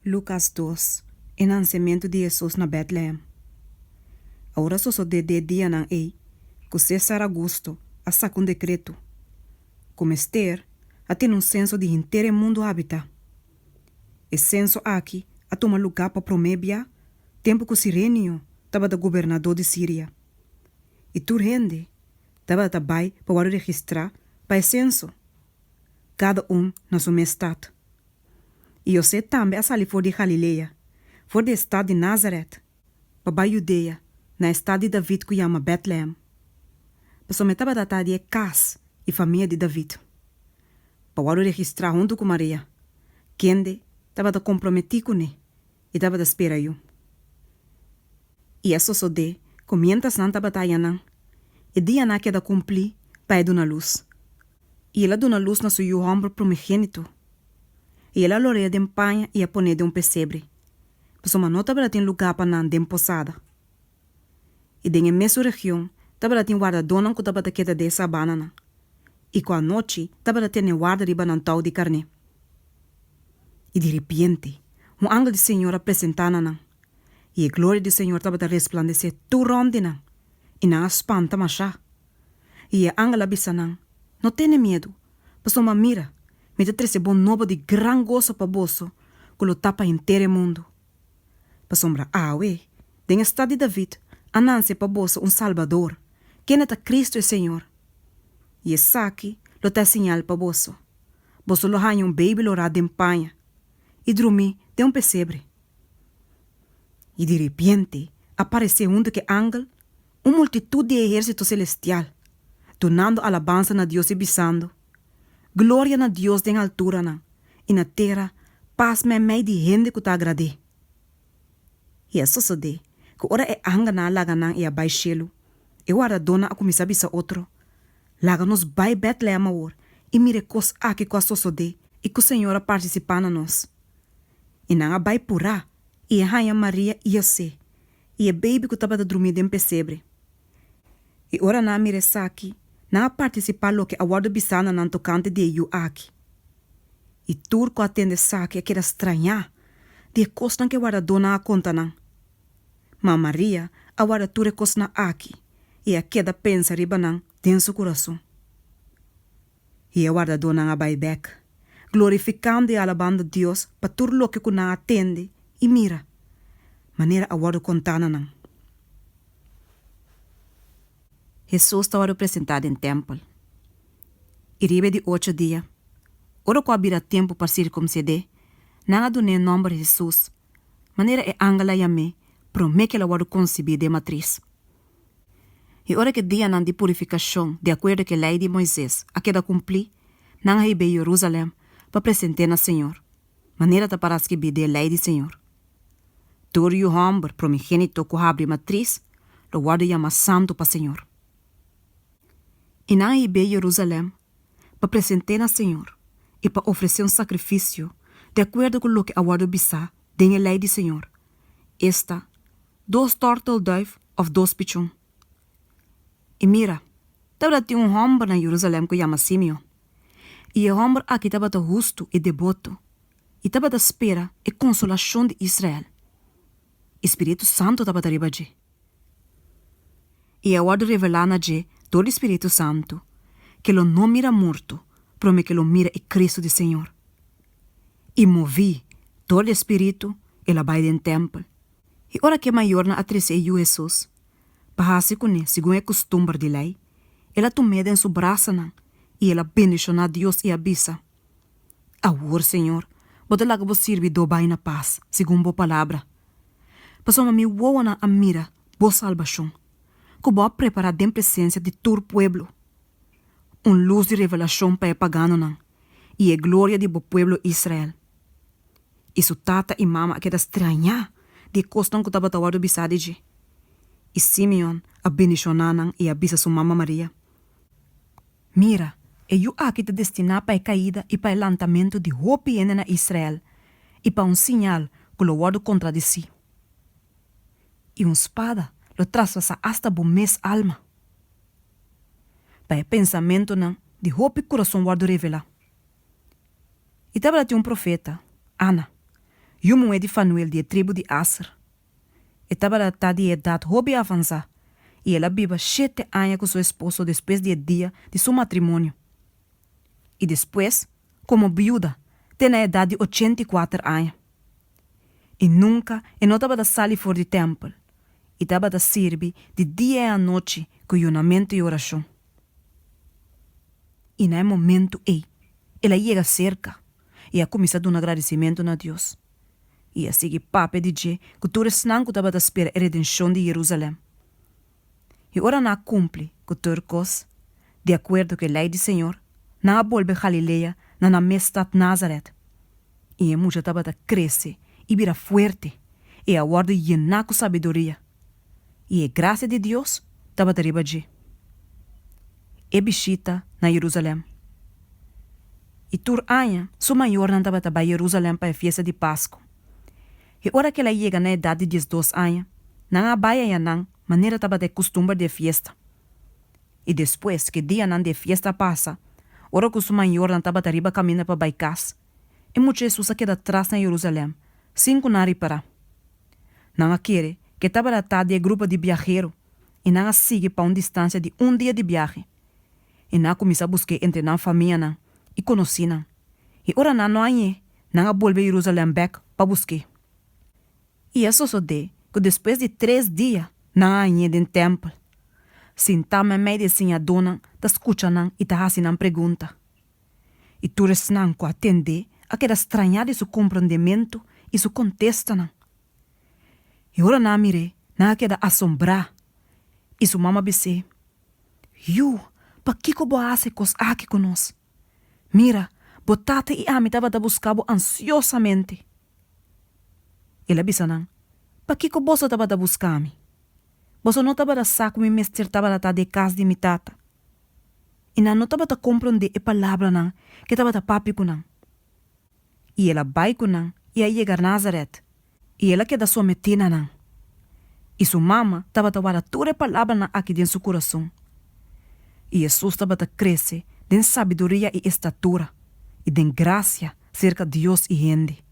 Lukas dos, E nansementu di Hesus na Bètlehèm. Awor a sosodé den e dianan ei ku Sésar Augusto a saka un dekreto ku mester a tene un senso di henter e mundu habitá. E senso aki a tuma lugá pa promé bia tempu ku Sirenio tabata gobernadó di Siria, i tur hende tabata bai pa wòrdu registrá pa e senso, kada un na su mes stat. I José tambe a sali for di Galilea, for di e stat di Nazaret, pa bai Judea, na e stat di David ku yama Bètlehèm, pasobra e tabata ta di e kas i famia di David, pa wòrdu registrá huntu ku Maria, kende tabata komprometí kuné i tabata spera yu. I a sosodé ku miéntras nan tabata ayanan, e dianan a keda kumplí pa e duna lus. I el a duna lus na su yu hòmber primogénito, i el a lor'é den paña i a pon'é den un pesebre, pasobra no tabatin lugá pa nan den posada. I den e mesun region tabatin wardadónan ku tabata keda den e sabananan, i ku anochi tabata tene warda riba nan tou di karné. I diripiente, un angel di Señor a presentá na nan, i e gloria di Señor tabata resplandesé tur rònt di nan, i nan a spanta mashá. I e angel a bisa nan, No tene miedu, pasobra mira, mi ta trese bon nobo di gran goso pa boso ku lo ta pa henter e mundu. Pasobra awe, den e stat di David, a nanse pa boso un Salbador, kende ta Kristu e Señor. I esaki lo ta e señal pa boso, Boso lo haña un beibi lorá den paña i drumí den un pesebre. I diripiente a paresé huntu ku e angel un multitut di e ehérsito selestial, dunando alabansa na Dios i bisando, Gloria na Dios den alturanan, i na tera pas meimei di hende ku ta agrad'é. I a sosodé ku ora e angelnan a laga nan i a bai shelu, e wardadónan a kuminsá bisa otro, Laga nos bai Bètlehèm awor i mira e kos aki ku a sosodé i ku Señor a partisipá na nos. I nan a bai purá i a haña Maria i José i e beibi ku tabata drumí den pesebre. I ora nan a mira esaki, nan a partisipá loke a wòrdu bisá na nan tokante di e yu aki. I tur ku a tende esaki a keda strañá di e kosnan ku e wardadónan a konta nan. Ma Maria a warda tur e kosnan aki i a keda pensa riba nan den su kurason. I e wardadónan a bai bèk, glorifikando i alabando Dios pa tur loke ku nan a tende i mira, manera a wòrdu kontá na nan. Hesus ta wòrdu presentá den tèmpel. I riba e di ocho dia, ora ku a bira tempu pa sirkumsid'é, nan a dun'é e nòmber Hesus, manera e angel a yam'é promé ku el a wòrdu konsibí den matris. I ora ku e dianan di purifikashon di akuerdo ku e Lei di Moises a keda kumplí, nan a hib'é Yerusalèm pa present'é na Señor, manera ta pará skibí den e Lei di Señor. Tur yu hòmber promigénito ku habri matris lo wòrdu yamá santu pa Señor. I nan a hib'é Yerusalèm pa present'é na Señor i pa ofresé un sakrifisio di akuerdo ku loke a wòrdu bisá den e Lei di Señor, esta, dos tòrtelduif òf dos pichon. I mira, tabata tin un hòmber na Yerusalèm ku yama Simeon. I e hòmber aki tabata hustu i deboto i tabata spera e konsolashon di Israel, i spiritu santu tabata riba dje. I a wòrdu revelá na dje dor di spiritu santu ku e lo no mira morto promé ku e lo mira e Kristu di Señor. I moví dor di e spiritu el a bai den tèmpel. I ora ku e mayornan a trese e yu Hesus pa hasi kuné segun e kustumber di lei, el a tum'é den su brasanan i el a bendishoná Dios i a bisa, Awor, Señor, bo ta laga bo sirbidó bai na pas, segun bo palabra. Pasobra mi wowonan a mira bo salbashon, ku bo a prepará den presensia di tur pueblo, un lus di revelashon pa e paganonan i e gloria di bo pueblo Israel. I su tata i mama a keda strañá di e kosnan ku tabata wòrdu bisá di dje. I Simeon a bendishoná nan i a bisa su mama Maria, Mira, e yu aki ta destiná pa e kaida i pa e lantamentu di hopi hende na Israel i pa un siñal ku lo wòrdu kontradisí. I un spada lo traspasá asta bo mes alma. Pa e pensamentunan di hopi kurason wòrdu revelá. I tabata tin un profeta, Ana, yu muhé di Fanuel di e tribu di Aser. E tabata ta di edat hopi avansá, i el a biba shete aña ku su esposo despues di e dia di su matrimonio, i despues komo biuda te na edat di 84 aña. I nunka e no tabata sali for di tèmpel, i tabata sirbi di dia i anochi ku yunamentu i orashon. I na e momentu ei el a yega serka i a kuminsá duna gradisimentu na Dios, i a sigui papia di dje ku tur esnan ku tabata spera e redenshon di Jerusalèm. I ora nan a kumpli ku tur kos, di akuerdo ku e lei di Señor, nan a bolbe Galilea na nan mes stat Nazaret. I e mucha tabata krese i bira fuerte, i a wòrdu yená ku sabiduria, i e grasia di Dios tabata riba dje. E bishita na Jerusalèm. I tur aña su mayornan tabata bai Jerusalèm pa e fiesta di Pasku. I ora ku el a yega na edat di 12 aña, nan a bai ayanan manera tabata e kustumber di e fiesta. I despues ku e dianan di e fiesta a pasa, ora ku su mayornan tabata riba kaminda pa bai kas, e mucha Hesus a keda tras na Jerusalèm, sin ku nan ripará. Nan a kere ku e tabata ta di e grupo di biahero, i nan a sigui pa un distansia di un dia di biahe. I nan a kuminsá busk'é entre nan famianan i konosínan, i ora nan no hañ'é, nan a bolbe Jerusalèm bèk pa busk'é. I a sosodé ku despues di tres dia nan a hañ'é den tèmpel, sintá meimei di e siñadónan ta skucha nan i ta hasi nan pregunta. I tur esnan ku a tend'é a keda strañá di su komprondementu i su kontestanan. I ora nan a mir'é, nan a keda asombrá. I su mama a bis'é, Yu, pakiko bo a hasi e kos aki ku nos? Mira, bo tata i ami tabata buska bo ansiosamente. El a bisa nan, Pakiko boso tabata buska mi? Boso no tabata sa ku mi mester tabata ta den kas di mi tata? I nan no tabata komprondé e palabranan ku e tabata papia ku nan. I el a bai ku nan i a yega Nazaret, i el a keda sometí na nan. I su mama tabata warda tur e palabranan aki den su kurason. I Hesus tabata krese den sabiduria i estatura, i den grasia serka Dios i hende.